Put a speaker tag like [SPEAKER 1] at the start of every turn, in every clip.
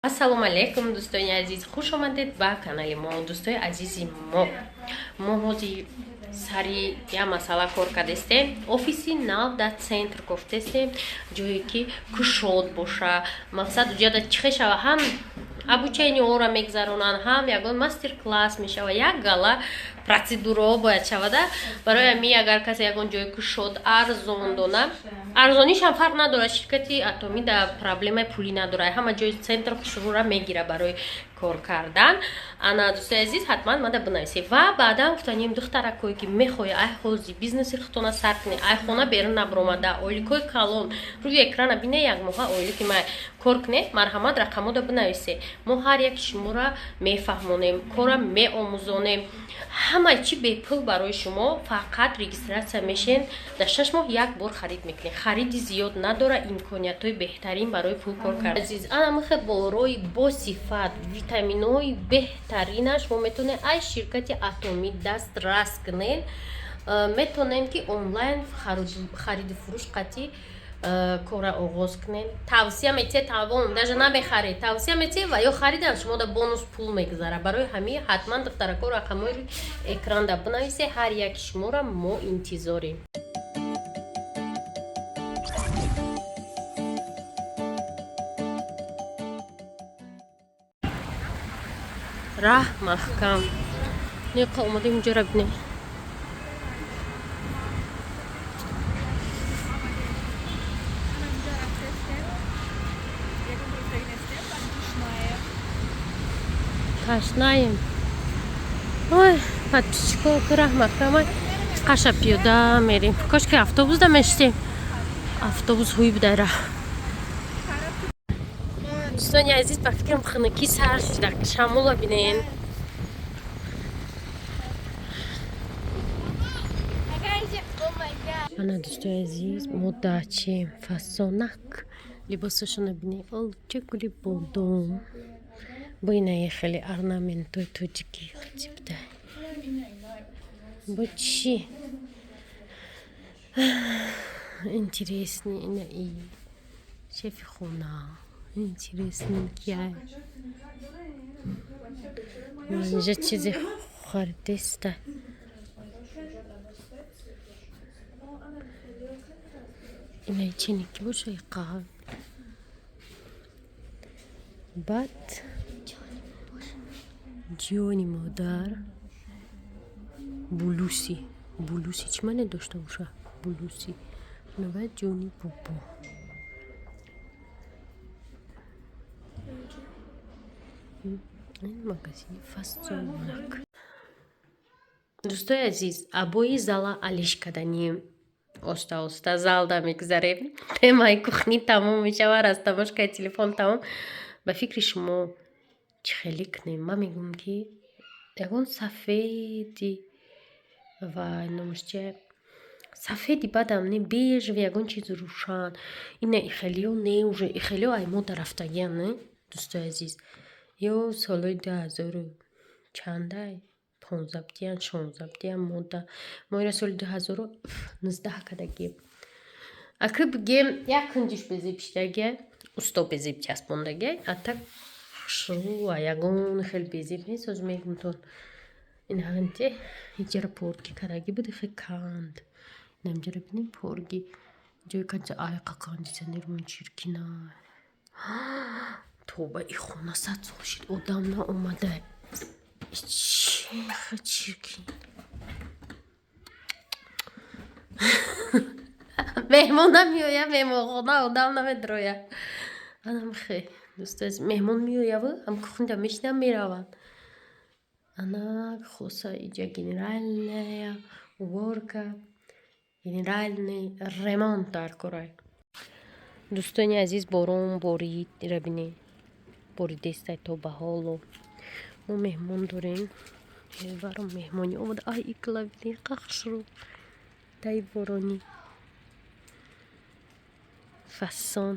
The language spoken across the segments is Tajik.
[SPEAKER 1] Ассалому алайкум, дӯстони азиз, хуш омадед ба канали мо. Дӯстои азизи мо, мо ҳозир сари як масъала кор кардестем. Офиси нав дар центр гуфтестем, ҷое ки кушод боша. Мақсад, уҷада чихе шава, ҳам обучение ора мегузаронанд, ҳам ягон мастер класс мешава, як гала процедураҳо бояд шавада. Барои ҳамин, агар касе ягон ҷои кушод, арзон дона, арзонишам фарқ надорад, ширкати Атомӣ да проблемаи пулӣ надорад, ҳама ҷои центр хушрӯра мегира барои кор кардан. Ана, дӯстои азиз, ҳатман мада бинависед. Ва баъдан гуфтанем, духтаракое ки мехоҳед ай ҳози бизнеси худтона сар кунед, ай хона берун набаромада, ойликои калон, рӯи экрана бине, як моҳа ойлики ма кор кунед, марҳамат, рақамода бинависед. Мо ҳар як шуморо мефаҳмонем, кора меомӯзонем, ҳама чӣ бепул барои шумо. Фақат регистрация мешен, дар 6 моҳ як бор харид мекунед, хариди зиёд надора, имкониятҳои беҳтарин барои пул кор кардан. Азиз, анамихе борои босифат, витаминҳои беҳтаринаш мо метавонем ай ширкати Атомӣ дастрас кунем. Метавонем ки онлайн хариду фурӯш қатӣ кора оғоз кунем. Тавсия метиҳед, тавон даже намехаред, тавсия метиҳед ва ё харидан шумо да бонус пул мегузарад. Барои ҳамин ҳатман, духтарако, рақамҳои рӯи экранда бинависед. Ҳар яки шуморо мо интизорем. Раҳ маҳкам неқа омадем, инҷора бинем.
[SPEAKER 2] Инҷа рафтестем. Ягон гирифтагӣ нестем, вале тушнаем.
[SPEAKER 1] Ташнаем. Ой, подписчико, ки раҳ маҳкама, қаша пиёда мерем. Кошки автобус да мештем, автобус ҳуй будай раҳ. Дӯстони азиз, ба фикрам, хунукӣ сар шуда, шамола бинен. Ана, дӯстои азиз, мо дачем, фасонак либосашона бинед, олча, гули бодом, бо инаи хеле орнаментои тоҷикӣ хатибда, бо чӣ интересный, инаи шефи хона интересненький. Инҷа чизе харидеста. Инаи чиники боша, иқаҳ. Баъд ҷони модар, булуси, булуси чӣ маъне дошта боша, булуси? Баъд ҷони бобо. Ин магазини фасонак. Дӯстои азиз, обои зала алиш каданем, оста оста залда мегузарем. Темаи кухни тамом мешава, растаможкаи телефон тамом. Ба фикри шумо, чӣ хеле кунем? Ман мегӯям, ки ягон сафеди ва номаш чия, сафеди бадам не, бежевый, ягон чизи рӯшан. Ина ихелиё не, уже ихелиё ай мода рафтагиам, не, дӯстои азиз? Ё солҳои 2000 чандай, 15 будиян, 16 будиян мода. Мо ира соли 2019 кардагием. Аки бигем, як кунҷиш безеб шидагия, усто безеб часпондагия, а так хушрӯ, ягон хел безеб нест. Ҳозир мегумтон, инаҳанте иҷара порги кардаги буд, хе канд. Инамҷара бинем, порги ҷои канча айқа кондиционермон чиркина. Тоба, и хона 100 сол шид, одам наомада, чиха чиркин. Меҳмон намеоя, меҳмонхона одам намедроя. Анамхе, дӯстои, меҳмон меояву ҳам кухнда мешинам, мераванд. Ана, хулоса, иҷа генеральная уборка, генеральный ремонт дар корай. Дӯстони азиз, борон борид, ира бинед, боридестай то ба ҳоло. Мо меҳмон дорем, баром меҳмонӣ омада. Ай, икла бинед, хушрӯ, тай боронӣ фасон.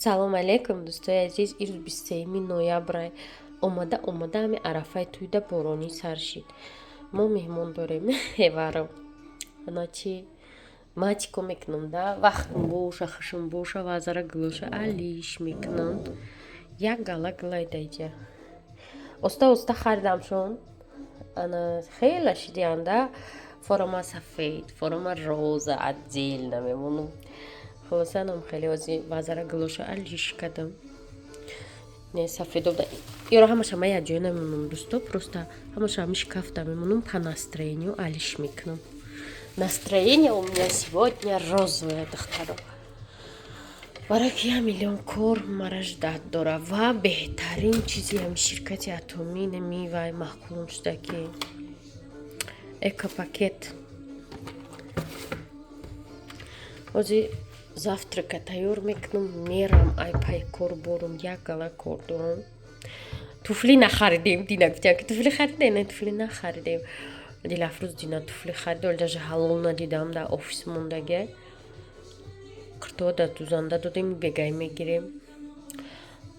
[SPEAKER 1] Салом алейкум, дӯстои азиз. Ирӯз 23 ноябр. Омада омада ҳами арафаи тӯйда боронӣ сар шид. Мо меҳмон дорем, эваром. Ана чи ман чӣ кор мекунам, да вақтм боша, хушм боша, вазара гулоша алиш мекунам. Як гала гулай даиҷа. Оста оста харидамшон. Ана хела шидианда, форма сафед, форма роза отдельно мемонам. Хулоса, нам хеле ози вазара гулоша алиш кардам. Не сафедо ёро ҳамаша ма якҷоя намемонам, дӯсто, просто ҳамаша ҳами шкафта мемонам, по настроению алиш мекунам. Настроение у меня сегодня розовое, духтаро. Барои ки як миллион кор мара ждать дора ва беҳтарин чизи ҳами ширкати Атомӣ неми вай маъқулум шуда, ки экопакет. Ҳозир завтрака тайёр мекунам, мерам ай пай кор борум, як гала кор дорам. Туфли нахаридем, дина гуфтям, ки туфли харидем, не, туфли нахаридем. Дилафрӯз дина туфли харид, вале даже ҳалол надидам, дар офис мондагия. Киртоа дар дузанда додем, бегай мегирем.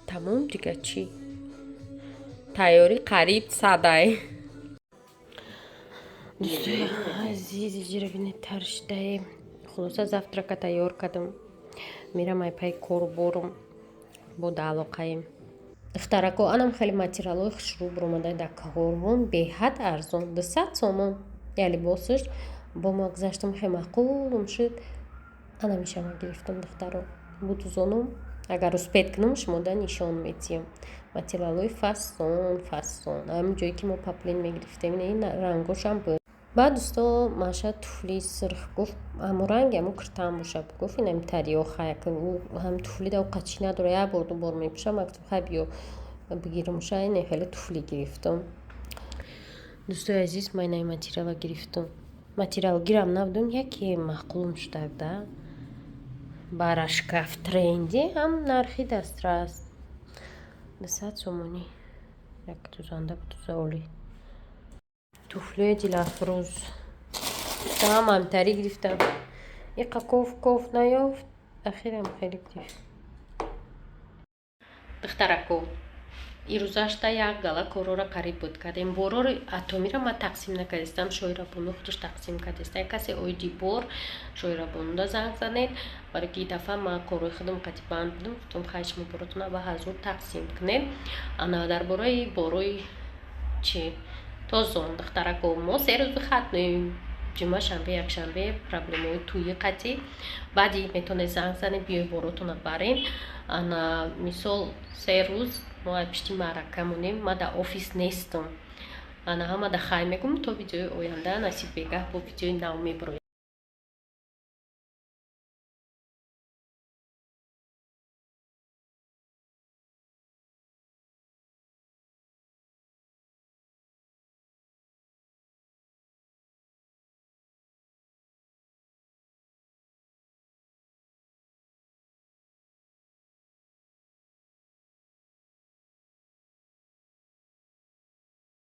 [SPEAKER 1] Тамом, дига чӣ? Тайёрӣ қариб садай. Дӯстои азиз, иҷира бинед, тар шидаем. Хулоса, завтрака тайёр кардам, мерам ай пай кору борум, бо даалоқаем. Духтарако, анам хеле материалҳои хушрӯ биромада дар Корвон, беҳад арзон, 200 сомон я либосаш. Бо ма гузаштам, хеле маъқулум шуд, анамишама гирифтам, духтаро. Будузонум, агар успеть кунам, шумода нишон медиҳам. Материалҳои фасон фасон, ҳамин ҷое ки мо поплин мегирифтем, ин рангошам буд. Баъд, дӯсто, маша туфли сирх гуфт, ҳамо ранги ҳамо киртаам бошад, гуфт, инами тариёха ҳам туфли да оқачӣ надора, як бор, ду бор мепӯшам. Ма гуфтам, хай, биё бигирмуша. Ине хеле туфли гирифтам. Дӯстои азиз, ма инаи материала гирифтам. Материал гирам набудум, яке маъқулум шудак да барашкаф тренди, ҳам нархи дастрас, 200 сомонӣ. Як дузанда будуза олӣ. Туфлиҳои Дилафрӯз ҳам ҳамтарӣ гирифтам. Иқа коф коф наёфт, ахирам хеле гирифт. Духтарако, ирӯзашта як гала корора қариб буд кардем. Борори Атомиро ма тақсим накардистам, Шоирабону худаш тақсим кардиста. Касе оиди бор Шоирабонуда занг занед, барои ки дафъа ма корҳои худам қати банд будам. Гуфтам, хай, шумо боротона ба ҳазур тақсим кунед. Ана дар бораи борои чи тозон, духтарако, мо 3 рӯз выходной, ҷумъа, шанбе, якшанбе, проблемаҳои тӯи қатӣ. Баъди метавонед занг занед, биёй боротона барен. Ана мисол, 3 рӯз мо ай пишти маърака монем, ма дар офис нестам. Ана ҳама да хай мегӯм, то видеои оянда, насиб, бегаҳ бо видеои нав мебироем.